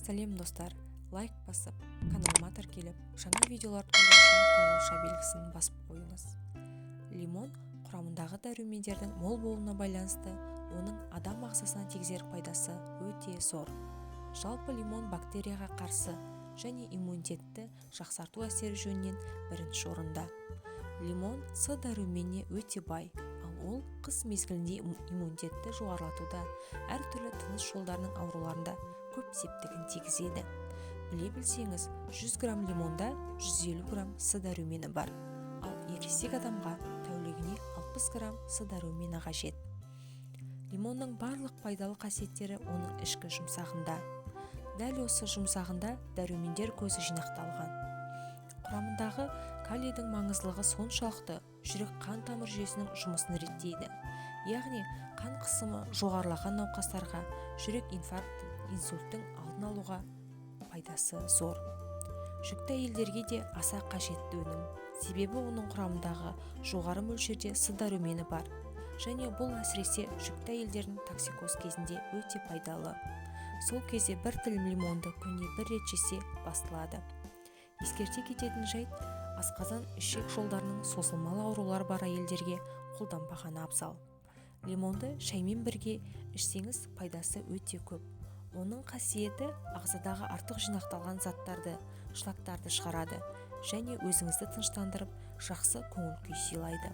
Сәлем, достар! Лайк басып, каналыма тіркеліп, жаңа видеоларды көру үшін қоңырауша белгісін басып қойыңыз. Лимон құрамындағы дәрумендердің мол болуына байланысты оның адам ағзасына тигізер пайдасы өте зор. Жалпы, лимон бактерияға қарсы және иммунитетті жақсарту әсері жөнінен бірінші орында. Лимон С дәруменіне өте бай, ал ол қыс мезгілінде иммунитетті жоғарылатуда, әртүрлі тыныс жолдарының ауруларында көп септігін тигізеді. Біле білсеңіз, 100 грамм лимонда 150 грамм С дәрумені бар, ал ересек адамға тәулігіне 60 грамм С дәрумені қажет. Лимонның барлық пайдалы қасиеттері оның ішкі жұмсағында. Дәл осы жұмсағында дәрумендер көзі жинақталған. Құрамындағы калийдің маңыздылығы соншалықты, жүрек қан тамыр жүйесінің жұмысын реттейді, яғни қан қысымы жоғарылаған науқастарға жүрек инфаркті, инсульттің алдын алуға пайдасы зор. Жүкті әйелдерге де аса қажетті өнім, себебі оның құрамындағы жоғары мөлшерде С дәрумені бар және бұл әсіресе жүкті әйелдердің токсикоз кезінде өте пайдалы. Сол кезде бір тілім лимонды күніне бір рет жесе, басылады. Ескерте кететін жайт: асқазан, ішек жолдарының созылмалы аурулары бар әйелдерге қолданбағаны абзал. Лимонды шаймен бірге ішсеңіз, пайдасы өте көп. Оның қасиеті ағзадағы артық жинақталған заттарды, шлактарды шығарады және өзіңізді тыныштандырып, жақсы көңіл күй сыйлайды.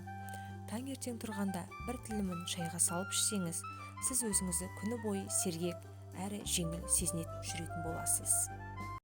Таңертең тұрғанда бір тілімін шайға салып ішсеңіз, сіз өзіңізді күні бойы сергек әрі жеңіл сезініп жүретін боласыз.